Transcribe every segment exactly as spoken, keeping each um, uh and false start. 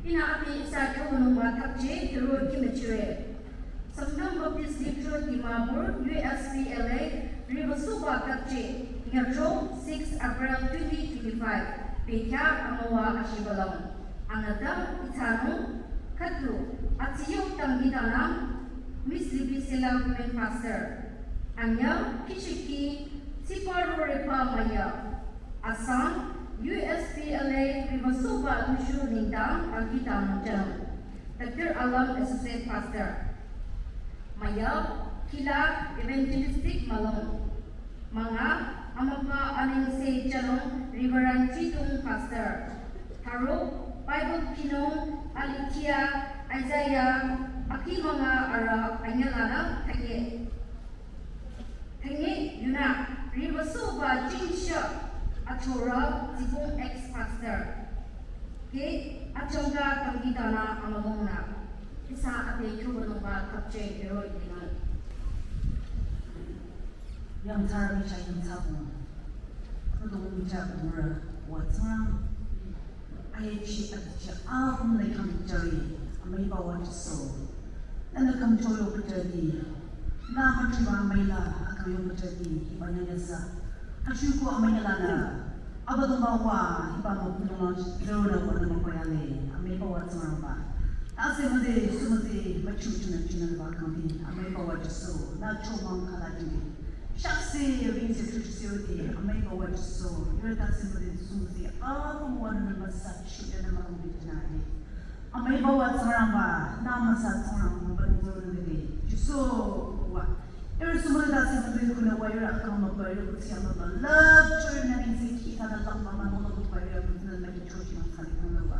Ihnü abi ihsa khyonungba thapche thero kimüchire. Sangtam Baptist Lithro Dimapur U S P L A riwüsohba thapche nyatro six April twenty twenty-five bekhyah amüwa ashibalong. Anüdang ihsanü khüdu atsiyok dangkhidangnang Miss Libisela Women Pastor. Anyüh kishiki tsipa roreba müyü. Asang U S P L A riwüsohba lushu nengdang dangkhidangnang jünung. Doctor Alam Associate Pastor. Müyü khila evangelistic mülung. Münga amüpa anengse jünung Reverend Chitung Pastor. Thürok Bible khinung Alithia, Isaiah, akhi münga arüh anyülanü thanye. Thanye yunü riwüsohba jingsha achorü Zibung ex-pastor. Ke achongka dangkhidangnang amülungnü. Ihsa ade khyonungba thapche thero ihnü. Yangthsarü michah yangthsabung. Khüdong michah bungrü wa Tsingrang. Ayechi atichi apüm nü khümchari, amüiba wa Jisu. Nünü khümchoyo khütadi. Nü mütriba amüila akangyo khütadi, hiba nü yasa. Ashuko amüilanü. Abüdongba wa, hiba müpülung zero nü wa nü müpayale, amüiba wa Tsingrangba. Tase müde, sümüde, müchumchunü chunü ba kangdi, amüiba wa Jisu. Nü chomang khala jüdi. Shakse, ringse, chuchuse udi, amüiba wa Jisu. Yore tase müde, sümüde, apüm wa nü müsa chunü nü mürung bidinadi. Amüiba wa Tsingrangba, nü müsa Tsingrangba, nü zoro nü de. Jisu wa. Yore sümüde tase müde khunü wa yore akang müba, yore kutsi amüba. Love, joy, nü ningse ki tada langba mü münü müba, yore kutsi nü mü ki chochi mü khali khunü wa.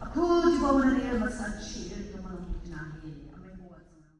Akhu jiba wa nü yore müsa chi, yore kama nü bidinadi. Amüiba wa Tsingrangba.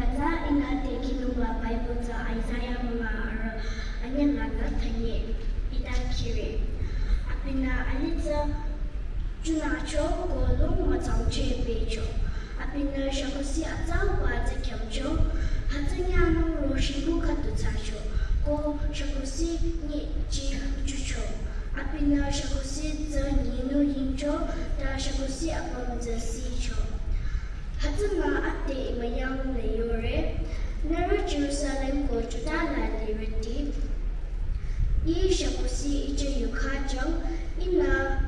Aza ihnü te kinungba Bible tsü Isaiah münga arüh anyüh lanü thanye. Ita kire. Abinü alitsü chunacho ko lung mütsangcheh pehcho. Abinü shakusi atsauba tsü khyamcho. Hütsü nyanung roshi mü khüdu thsacho. Ko shakusi nyichi jucho. Abinü shakusi tsü nyinu yingcho. Ta shakusi apüm tsü sicho. Hütsünü ate imayangnü yore, nührü Jerusalem ko Juda la lirüti, Ih shakusi iche yukha jang, ihnü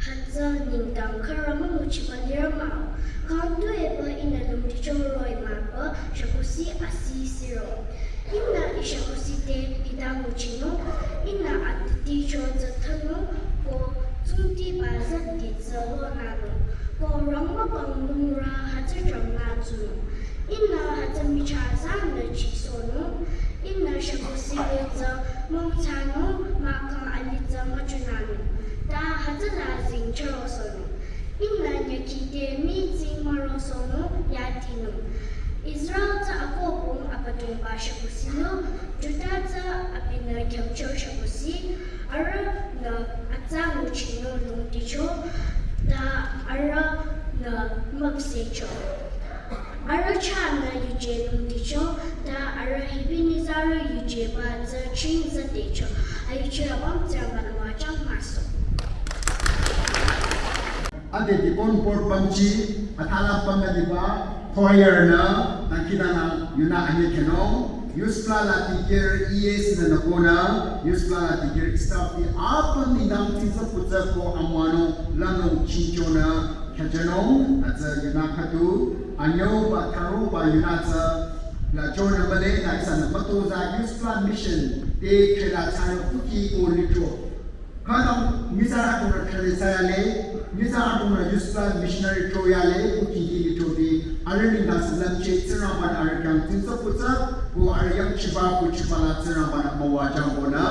hütsü nengdang khürü münguchiba lirü mah-o, kang tuepü ihnü lümdi choro-i mahpü shakusi asi siro. Ihnü ih shakusi te hita nguchinung, ihnü atiti cho tsü thsanung, ko tsungtiba zati tsü lonanung, ko rangmübang lungrü hütsü jangla tsunung. Ihnü hütsü michah zanü chisohnung, ihnü shakusi tsü mongthsanung, mahkhang alitsü müchunanung, ta hütsüla zingcharo sohnung. Ihnü nyükhi te mii tsing müro sohnung yatinung. Israel tsü akobung Abüdongba shakusinü, Juda tsü abinü khyamcho shakusi, arühnü atsa nguchinung lümdicho, ta arühnü müpsehcho. Arüh chahnü yuje lümdicho, ta arüh Ebenezer yujeba tsü ching züdecho. Ayuchi apüm Tsingrangba-nü müwajüng mah-o. Ade Deacon Board pümji, athala pümnü liba, choir nü, nü kidana yunü anyüh khenung, youth pla la tikir E S nü nükonü, youth pla la tikir staff ti apüm nengdang tsingtsü putsü ko amüwanung lanung chingchonü, khyajünung, atsü yunü khüdu, anyüba tharuba yunü tsü, la chonü mühle, ta ihsanü mütozah youth pla mission, te khela thsanü kuki ko litro. Khütang nyitsarü adrongnü thali thsayale, nyitsarü adrongnü youth pla missionary throyale, kuki ki litro di, arüh nengdang sü lümcheh Tsingrangba-nü arüh khyang tsingtsü putsü, ko arüh yangchiba ko chibala Tsingrangba-nü müwajüng konü,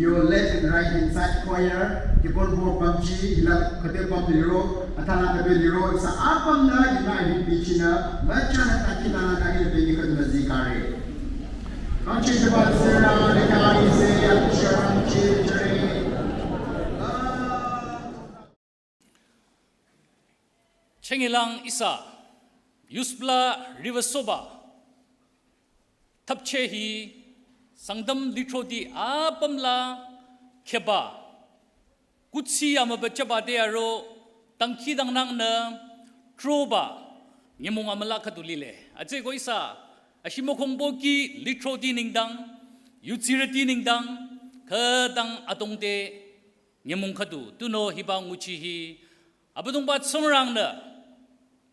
your left and right hand side choir, Deacon Board pümji, hila khüde püm liro, athala khüde liro, ihsa apümnü yunü ahi bichinü, müchanü ta kidana ta hila beni khüdunü zikare. Kangchichiba Tsingrang, nengdang ise, akusharang chichare. Chengilang ihsa, youth pla riwüsohba, thapcheh hi, Sangtam lithroti apümla, kheba, kuthsi amübüchaba te aro, dangkhidangnangnü, throba, nyümong amüla khüdu lile. Atsüko ihsa, ashimükhongbo ki lithroti nengdang, yudsirüti nengdang, khütang adrong te, nyümong khüdu, tunüo hiba nguchi hi, Abüdongba Tsingrangnü,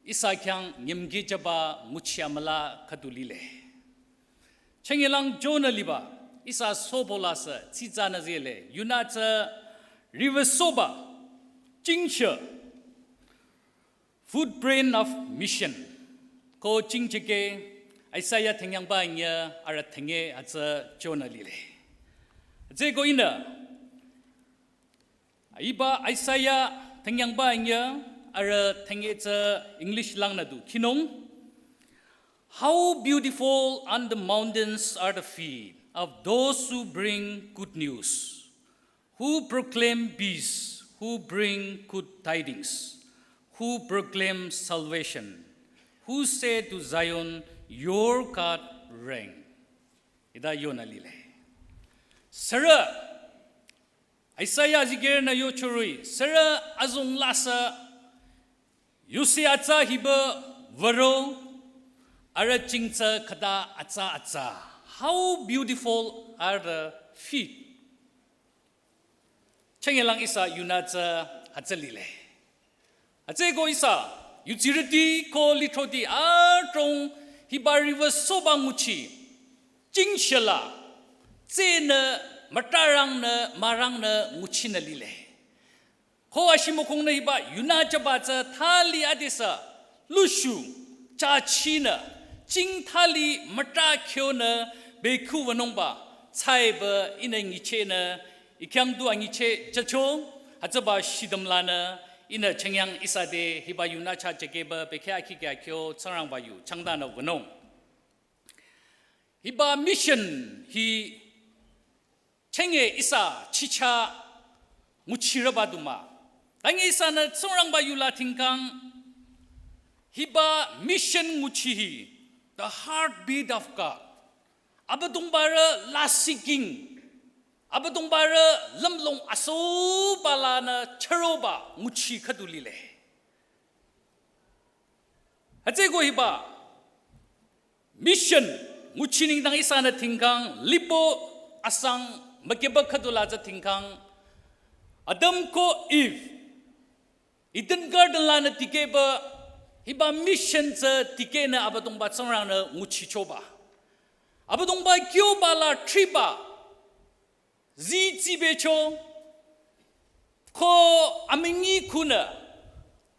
ihsa khyang nyümkijüba nguchi amüla khüdu lile. Chengilang jonü liba, ihsa sobola sü, tsitsanü zele, yunü tsü, riwüsohba, chingcheh, footprint of mission, ko chingchehke, Isaiah thengyangba anyüh, arüh thenge atsü jonü lile. Atsüko ihnü, Hiba Isaiah thengyangba anyüh, arüh thenge tsü English langnü du khinung. How beautiful on the mountains are the feet of those who bring good news, who proclaim peace, who bring good tidings, who proclaim salvation, who say to Zion, your God reign. Ita yonü lile. Sürü Isaiah azikehrünü yochoroi, sürü azong la sü, yusi atsa hiba würo, arüh ching tsü khüta atsa atsa. How beautiful are the feet. Chengilang ihsa yunü tsü hütsü lile. Atsüko ihsa, yudsirüti ko lithroti adrong hiba riwüsohba nguchi, chingchehla, tsünü, mütarangnü, mürangnü nguchinü lile. Ko ashimükhongnü hiba yunü chaba tsü thali adesü, lushu, chachinü, ching thali müta khyonü, bekhu wünungba, tsaiba, ihnü nyichehnü, I khyang du anyicheh jücho, hütsüba shidüm lanü, ihnü chengyang ihsa te hiba yunü chachehkeba bekhyah akhi kya kyo Tsingrangba yu changdanü wünung. Hiba mission hi chenge ihsa chicha nguchirüba du mah. Tange ihsanü Tsingrangba yula tingkang hiba mission nguchi hi, the heartbeat of God. Abüdongbarü lasih king. Abüdongbarü lümlong asoba lanü chüroba nguchi khüdu lile. Hütsüko hiba mission nguchi nengdang ihsanü tingkang lipo asang mükeba khüdu la tsü tingkang Adam ko Eve Eden Garden lanü tikehba hiba mission tsü tikehnü Abüdongba Tsingrangnü nguchichoba. Abüdongba kyoba la thriba zi tsibecho ko amünyi khunü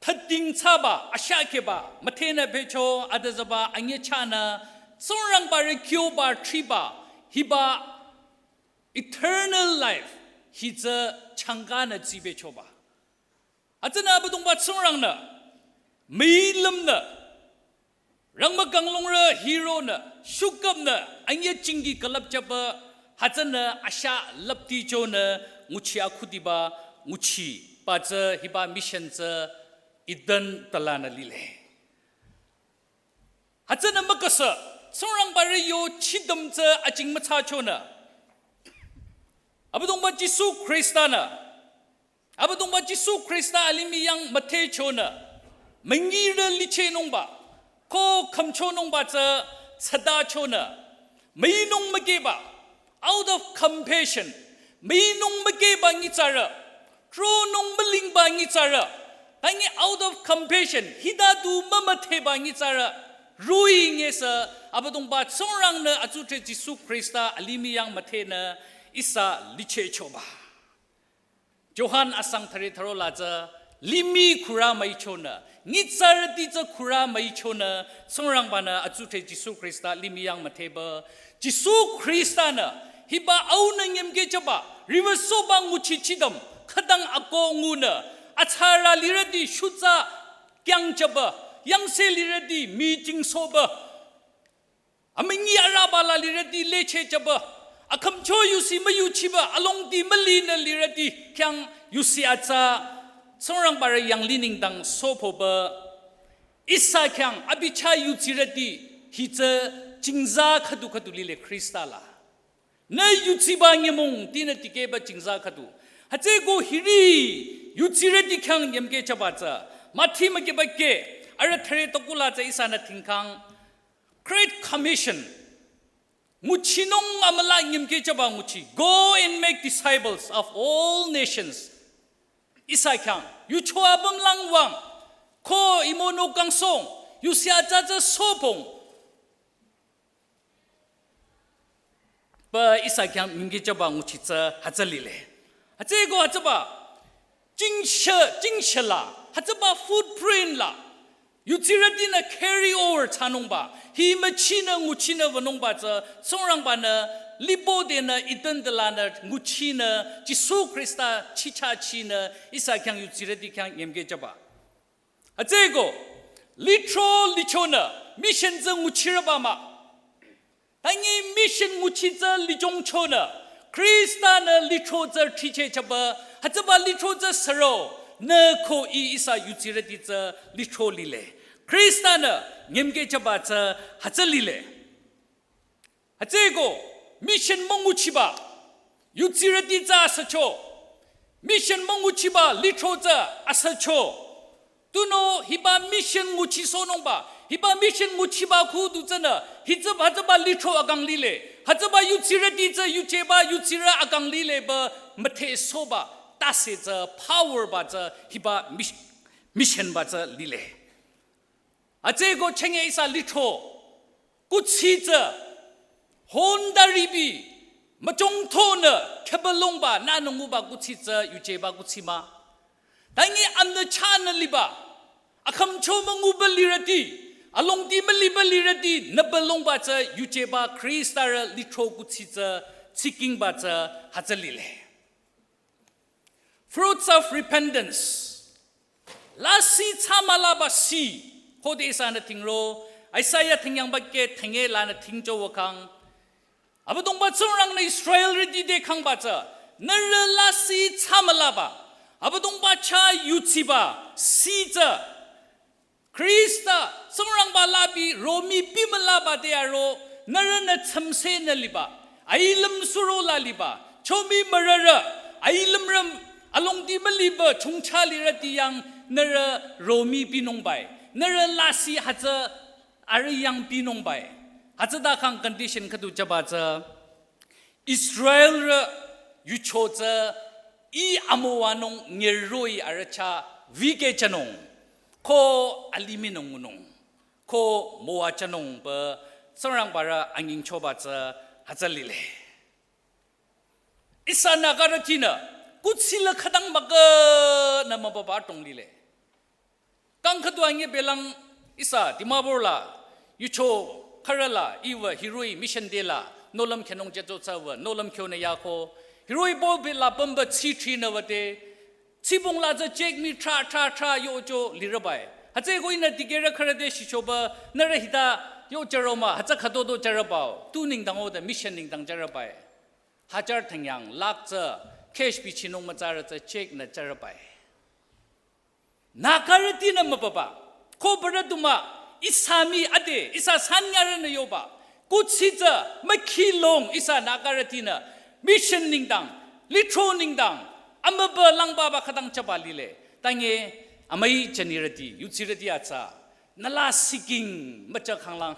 thüding thsaba ashakeba müthehnü becho adüzüba anyechahnü Tsingrangbarü kyoba thriba hiba eternal life hi tsü changkanü tsibechoba. Hütsünü Abüdongba Tsingrangnü müi lümnü rangmü kanglungrü hironü shukapnü anye chingi külüpchaba hütsünü asha lüptichonü nguchi akhudiba nguchiba tsü hiba mission tsü Eden talanü lile. Hütsünü mükasa Tsingrangbarü yo chidüm tsü aching müthsachonü Abüdongba Jisu Khristanü Abüdongba Jisu Khrista alimih yang müthehchonü münyirü lichehnungba ko khümchonungba tsü thsadachonü müinung mükehba, out of compassion, müinung mükehba nyitsarü, tronung mülingba nyitsarü, tangi out of compassion hita du mümüthehba nyitsarü roh-i ngesü Abüdongba Tsingrangnü atsudhre Jisu Khrista alimih yang müthehnü ihsa lichehchoba. Johan asang thüre thüro la tsü limih khürü müichonü nyitsarüti tsü khürü müichonü Tsingrangbanü atsudhre Jisu Khrista limih yang müthehba. Jisu Khristanü hiba aunü nyümkehchaba riwüsohba nguchi chidüm khütang ako ngunü atsarü lirüti shutsa kyangchaba yangse lirüti mi jingsohba amünyi araba la lirüti lechehchaba akhümcho yusi müyuchiba alongti mülinü lirüti khyang yusi atsa Tsingrangbarü yanglih nengdang sohphoba ihsa khyang abi chah yutsirüti hi tsü jingza khüdu khüdu lile Khrista la. Nü yutsiba nyümong tinü tikehba jingza khüdu. Hütsüko hiri yutsirüti khyang nyümkehchaba tsü Mathi mükeba ke arüh thüre tokula tsü ihsanü tingkang Great Commission. Nguchinung amüla nyümkehchaba nguchi. Go and make disciples of all nations. Ihsa khyang yucho apüm lang wüng ko imono kangsong yusi atsa tsü sohpong. Ba ihsa khyang nyümkehchaba nguchi tsü hütsü lile. Hütsüko hütsüba jingshe, jingshe la, hütsüba footprint la yutsirütinü carry over thsanungba hi müchinü nguchinü wünungba tsü Tsingrangbanü lipo denü Eden talanü nguchinü Jisu Khrista chichachinü ihsa khyang yutsirüti khyang nyümkehchaba. Hütsüko lithro lichonü mission tsü nguchirüba mah. Tangi mission nguchi tsü lichongchonü Khristanü lithro tsü thrichehchaba hütsüba lithro tsü sürü nü ko ih ihsa yutsirüti tsü lithro lile. Khristanü nyümkehchaba tsü hütsü lile. Hütsüko mission münguchiba yutsirüti tsü asücho. Mission münguchiba lithro tsü asücho. Tunüo hiba mission nguchisohnungba, hiba mission nguchiba khüdu tsünü hütsüba, hütsüba lithro akang lile. Hütsüba yutsirüti tsü yujeba yutsirü akang lile ba müthehsohba tase tsü power ba tsü hiba mis-, mission ba tsü lile. Hütsüko chenge ihsa lithro kuthsi tsü hondaribi müchongthonü khübülongba nünü nguba kuthsi tsü yujeba kuthsi mah. Tangi anü chahnü liba akhümcho münguba lirüti alongti müliba lirüti nübülongba tsü yujeba Khristarü lithro kuthsi tsü tsikingba tsü hütsü lile. Fruits of repentance. Lasih thsamülaba sih. Khode ihsanü tingro Isaiah thingyangba ke thenge lanü tingcho wükhang. Abüdongba Tsingrang-nü Israelrüti te khangba tsü, nührü lasih thsamülaba, Abüdongba chah yuchiba, sih tsü, Khrista, Tsingrangba labi romi pimülaba te aro, nührünü tsümse nü liba, ailüm suro la liba, chomi mürürü, ailümrüm, alongdi müliba, chongcha lirüti yang, nührü romi pinungbai, nührü lasih hütsü, arüh yang pinungbai. Hütsüta khang condition khüdu jüba tsü, Israelrü yucho tsü, ih amüwanung ngeroi arüh chah wüke jünung, ko aliminung ngunung, ko müwa jünung pü Tsingrangba rü anyingchoba tsü hütsü lile. Ihsa Nagarütinü, kuthsi la khütang müka nü mübüba tong lile. Kang khüdu anyi belang ihsa Dimapur la, yucho khürü la, iwü hiroh-i mission te la, nohlüm khyünung jücho tsü wü, nohlüm khyünü yako, hiroh-i pulpit la pümba tsithri nü wüte, tsibong la tsü check mii thra thra thra yocho lirübai. Hütsüeko ihnü dikehrü khürü te shichoba, nührü hita yo jüro mah, hütsü khütoto jürübao, tu nengdang o te mission nengdang jürübai. Hajar thangyang, lakh tsü, cash bichinung mütsarü tsü check nü jürübai. Nagarütinü mübüba, ko bürü du mah, ihsa mii ade, ihsa sanyarünü yoba, kuthsi tsü, mükhilong ihsa Nagarütinü, mission nengdang, lithro nengdang, amübü langbaba khütang jüba lile, tange, amüi jünirüti, yudsirüti atsa, nü lasih king müjü khanglang,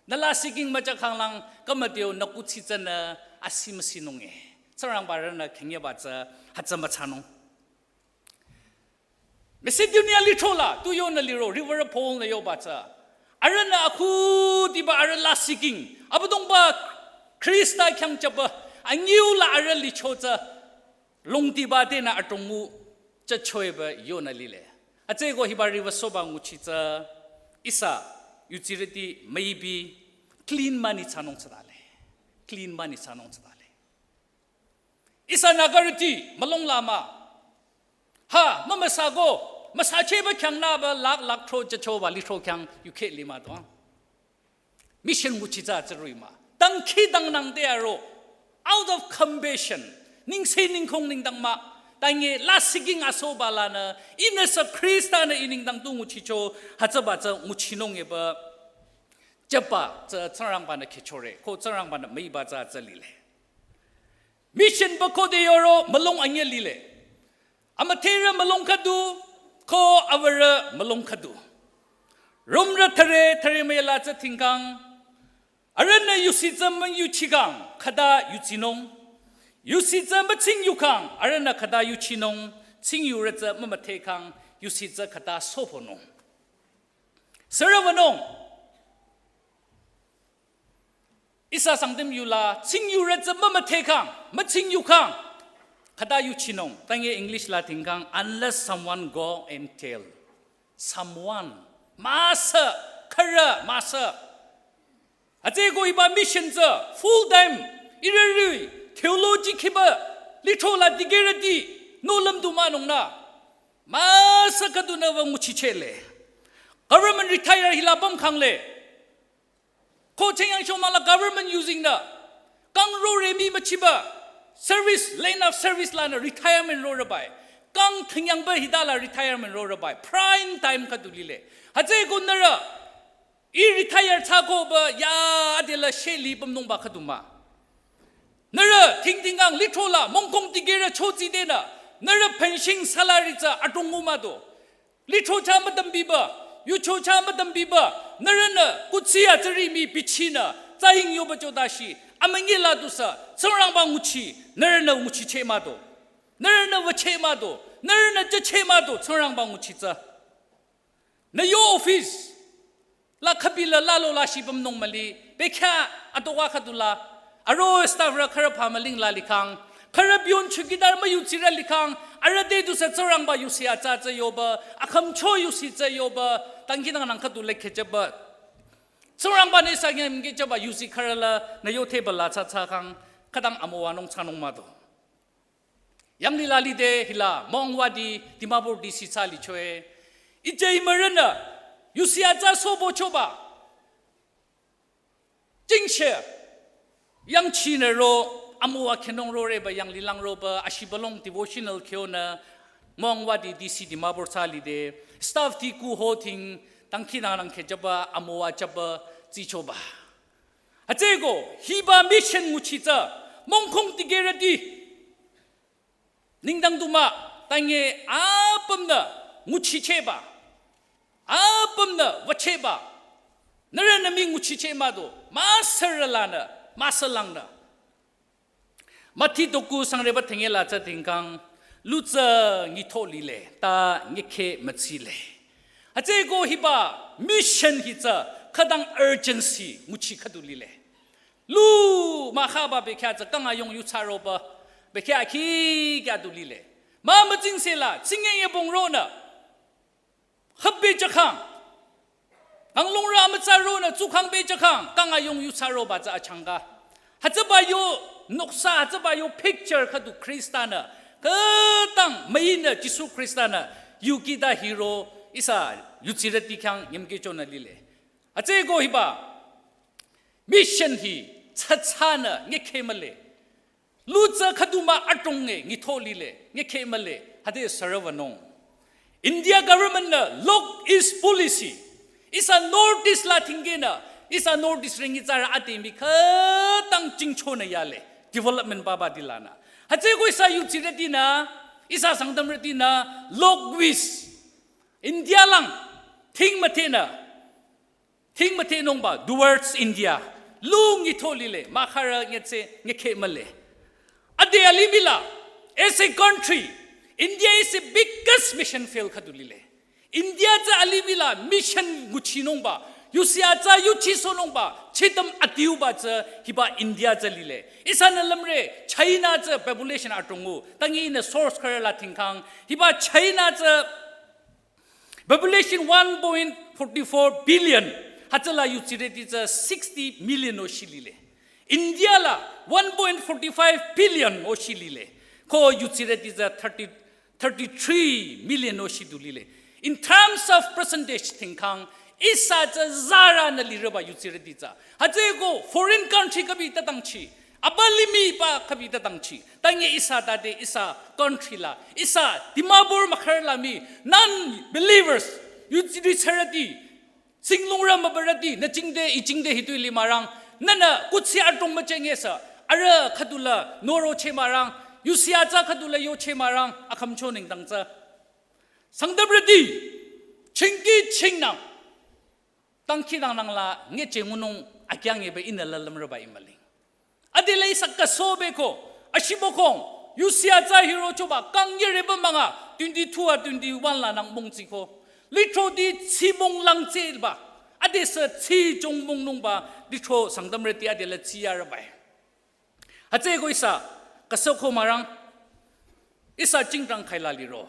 nü lasih king müjü khanglang, khümüdeo nü kuthsi tsünü, asih müsinunge. Tsingrangba rünü khengyeba tsü, hütsü müthsanung. Macedonia lithro la, tu yonü liro, Reverend Paul-nü yoba tsü. Arühnü akhudiba arüh lasih king, Abüdongba Khrista khyang jüba, anyiu la arüh licho tsü, longdiba tenü adrong ngu jüchoe pü yonü lile. Hütsüeko hiba riwü soba nguchi tsü, ihsa, yudsirüti maybe, clean money thsanung thsadale. Clean money thsanung thsadale. Ihsa Nagarüti, mülung la mah. Ha, mümüsa ko, müsacheba khyang nüba lakh lakh thro jüchoba lithro khyang yukheh lima do. Mission nguchi tsü tsürü mah. Dangkhi dangnang te aro, out of compassion, nengse nengkong nengdang mah. Tange lasih king asoba lanü, ihnüsü Khrista-nü ih nengdang tu nguchicho, hütsüba tsü nguchinung epü. Jüba tsü Tsingrangba-nü khehchore, ko Tsingrangba-nü müiba tsü tsü lile. Mission pü khode yoro mülung anyi lile. Amüdherü mülung khüdu, ko awürü mülung khüdu. Romrü thüre, thüre müyala tsü thingkhang. Arühnü yusi tsü müyuchikhang, khüta yuchinung. Yusi tsü müthsingyukhang, arühnü khüta yuchinung. Thsingyurü tsü mümüdhekhang, yusi tsü khüta soponung. Sürü wünung. Ihsa Sangtam yula, thsingyurü tsü mümüdhekhang, müthsingyukhang, khüta yuchinung. Tange English la thingkhang, unless someone go and tell. Someone. Müsa, khürü, müsa. Hütsüeko hiba mission tsü, full time, ihrü ri, theology khiba, lithro la dikehrüti, nohlüm du mahnung nü. Müsa khüdunü wü nguchichele. Government retire hila pümkhangle. Ko chengyang shomang la government using nü. Kang rore mii müchiba. Service, length of service lanü retirement rorübai. Kang thengyangba hita la retirement rorübai. Prime time khüdu lile. Hütsüeko nührü. Ih retire thsakoba ya adela sheli pümnungba khüdu mah. Nührü thingthingkhang lithro la mongkong dikehrü chotsidenü. Nührü pension salary tsü adrong ngu mah do. Lithro chah müdümbiba, yucho chah müdümbiba, nührünü kuthsi atsüri mii bichinü, tsaying yoba chodashi, amünyi la dusü, Tsingrangba nguchi, nührünü nguchicheh mah do. Nührünü wücheh mah do, nührünü jücheh mah do, Tsingrangba nguchi tsü. Nü yo office, la khübi la lalo la shibam nung mali, bekhyah adoka khüdu la, aro staff rü khürü pha müling la likhang, khürü peon chowkidar müyuchirü likhang, arüh te dusü Tsingrangba yusi atsa tsü yoba, akhümcho yusi tsü yoba, dangkhidangnang khüdu le khecheba. Tsingrangba nü ihsa nyüm khecheba yusi khürü la, nü yo table la tsü tsükhang, khütang amüwanung thsanung mah do. Yanglih la lide hila, Mongwadi, Dimapur D C tsü lichoe. Ije imürünü, yusi atsa sobo choba. Jingshe. Yangchinü ro, amüwa khenung rore ba yanglilang ro ba, ashibalong devotional khyonü, mongwa di D C Dimapur thsa lide, staff ti ku ho ting, tangki nang nang khe jaba, amüwa jaba, tsichoba. Hütsüko, hiba mission nguchi tsü, mongkhong tigerüti. Nengdang du mah, tanye apümnü nguchichehba, apümnü wüchehba, nührünü mii nguchicheh mah du, müsürü lanü, müsülangnü. Mathi doku sangreba thenge la tsü tingkang, lu tsü ngitho lile, ta nyikheh mütsile. Hütsüko hiba mission hi tsü khütang urgency nguchi khüdu lile. Lu mahkhaba bekhyah tsü kang ayong yu thsaroba, bekhyah khi kya du lile. Ma mütsingse la, tsingenge bong ronü. Hüpbe jakhang. Kanglungrü amütsa ronü, tsukhang be jakhang, kang ayong yu thsaroba tsü achangka. Hütsüba yo noksa, hütsüba yo picture khüdu Khristanü, khütang müinü Jisu Khristanü, yu kida hiro, ihsa yutsirüti khyang nyemkeh chonü lile. Hütsüko hiba, mission hi, tsatsanü, nyikheh mühle. Lu tsü khüdu mah adrong nge, ngitho lile, nyikheh mühle, hüte sürüwanung. India government nü Lok East policy, ihsa North East la tingkenü, ihsa North East ringi tsara ade mii khütang jingchonü yale, development baba dilanü. Hütsüko ihsa yutsirütinü, ihsa Sangtamrütinü, Lok East, India lang, ting müthenü, ting müthenungba, towards India. Lu ngitho lile, mahkhürü nyetse, nyikheh mühle. Ade alimih la, as a country, India is the biggest mission field khüdu lile. India tsü alimih la mission nguchinungba, yusi atsa yuchisohnungba, chidam adiuba tsü hiba India tsü lile. Ihsanü lümre, China tsü population adrongngu, tangi ihnü source khürü la tingkang, hiba China tsü population one point forty four billion, hütsüla yutsirüti tsü sixty million o shilile. India la one point forty five billion o shilile. Ko yutsirüti tsü thirty, thirty three million o shidulile. In terms of percentage tingkang, ihsa tsü zaranü lireba yutsirüti tsü. Hütsüko foreign country kabi tatangchi. Aba limih ba kabi tatangchi. Tanye ihsa tate ihsa country la. Ihsa Dimapur mahkhürü la mii non-believers. Yutsirüti tsürüti. Singlungrü mübürüti. Nü jingte, i jingte hitoi li mahrang. Nünü kuthsi adrong müchenge sü. Arüh khüdula norocheh mahrang. Yusi atsa khüdula yocheh mahrang. Akhümcho nengdang tsü. Sangtamrüti. Chingki chingnang. Tangki dangnang la nyicheh ngunung akyang ebe ihnü la lümreba imüling. Adela ihsa kasohbeko, ashibokhong, yusi atsa hirochoba, kang yereba münga, twenty two a twenty one la nang mongtsiko. Lithroti tsimong langtseba, adesü tsichong mongnungba, lithro Sangtamrüti adela tsiyareba. Hütsüko ihsa, kasohko mahrang, ihsa chingdang khaila liro.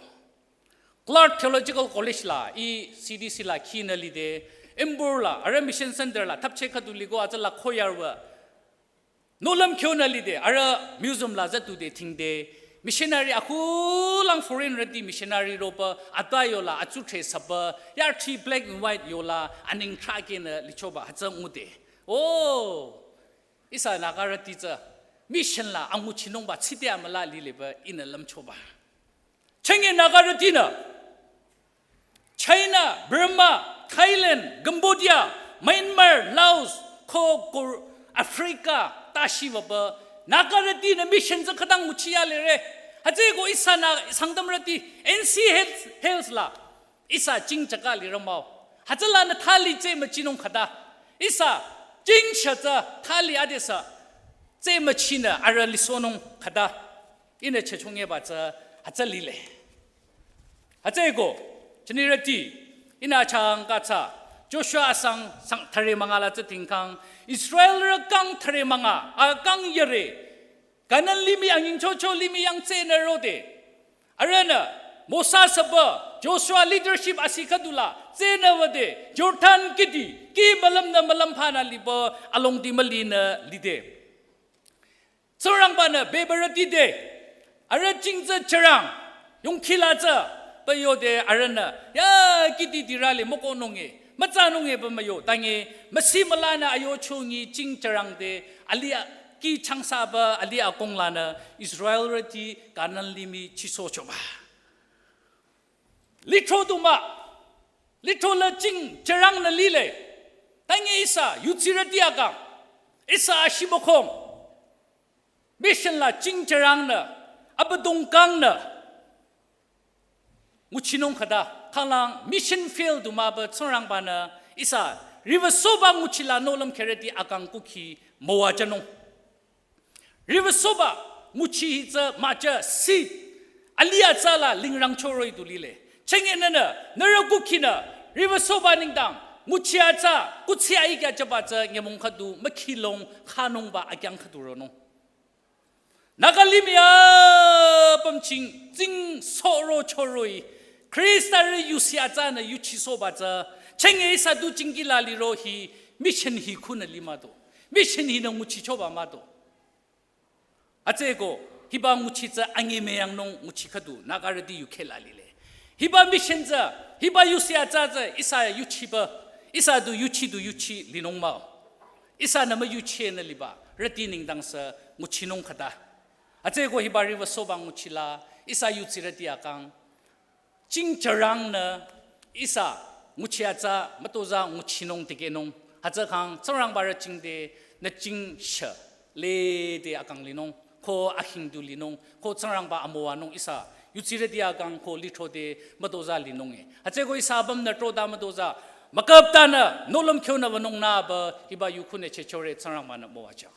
Clark Theological College la, i C D C la khinü lide, Embur la, arüh Mission Center la, thapcheh khüdu liko, atsala khoyarwa. Nohlüm khyonü lide, arüh museum la zatude tingde, missionary akhulang foreign rüti missionary roba, ata yola, atsuthre saba, yarchi black and white yola, aning trakenü lichoba, hütsü ngude. Oh, ihsa Nagarüti tsü mission la anguchinungba tsite amüla lileba ihnü lümchoba. Chenge Nagarütinü China, Burma, Thailand, Cambodia, Myanmar, Laos, ko, ko Africa tashibaba Nagarütinü mission tsü khütang nguchiyalere. Hütsüko ihsa nü Sangtamrüti N C Hills, Hills la ihsa ching chaka lirü mah-o. Hütsülanü thali tsü müchinung khüta. Ihsa ching sha tsü thali adesü tsü müchinü arüh lisohnung khüta. Ihnü chechungeba tsü hütsü lile. Hütsüko, chinirüti, ihnü changka tsü, Joshua asang sang thüre münga la tsü tingkang, Israelrü kang thüre münga, a kang yere, Kanan limih anyingchocho limih yang tsünü rode. Arühnü, Mosa saba, Joshua leadership asi khüdula, tsünü wüde, Jordan kidi, ki mülümnü mülüm phanü liba, alongdi mülinü lide. Tsingrangbanü bebürüti te, arüh ching tsü chürang, yongkhila tsü, pü yode arühnü, ya kidi dirale mükohnunge, mütsanunge pü müyo, tange, müsi mülanü ayo chungi ching chürang te, alia ki changsaba ali akong lanü Israelrüti Kanan limih chisochoba. Lithro du mah, lithro la ching cherang nü lile. Tangi ihsa yutsirüti akang, ihsa ashibokhong mission la ching cherang nü, abüdongkang nü nguchinung khüta, khanglang mission field du mah ba Tsingrangba nü ihsa riwüsohba nguchila nohlüm kherüti akang kukhi müwajünung. Riwüsohba nguchi hi tsü müjü seed, alih atsa la lingrangcho roh-i du lile. Chenge nünü, nührü kukhinü riwüsohba nengdang nguchi atsa kuthsi aikya jüba tsü nyümong khüdu mükhilong khanungba akyang khüdu ronung. Naga limih apüm ching tsing soro choroi Khristarü yusi atsanü yuchisohba tsü chenge ihsa du chingkila liro hi mission hi khunü limah do. Mission hinü nguchichoba mah do. Atsüko hiba nguchi tsü angi meyangnung nguchi khüdu Nagarüti yukheh la lile. Hiba mission tsü, hiba yusi atsa tsü ihsa yuchiba, ihsa du yuchi du yuchi linung mah-o. Ihsanü müyuchinü liba rüti nengdang sü nguchinung khüta. Atsüko hiba riwüsohba nguchila ihsa yutsirüti akang ching cherang nü ihsa nguchi atsa mütozah nguchinung tikehnung. Hütsükhang Tsingrangbarü chingde nü ching she lede akang linung, ko ahing du linung, ko Tsingrangba amüwanung ihsa yutsirüti akang ko lithrode mütozah linung e. Hütsüko ihsa apümnü troda mütozah mükaptanü nohlüm khyonü wünung nü ba hiba yu khunü chechore Tsingrangba nü müwajü.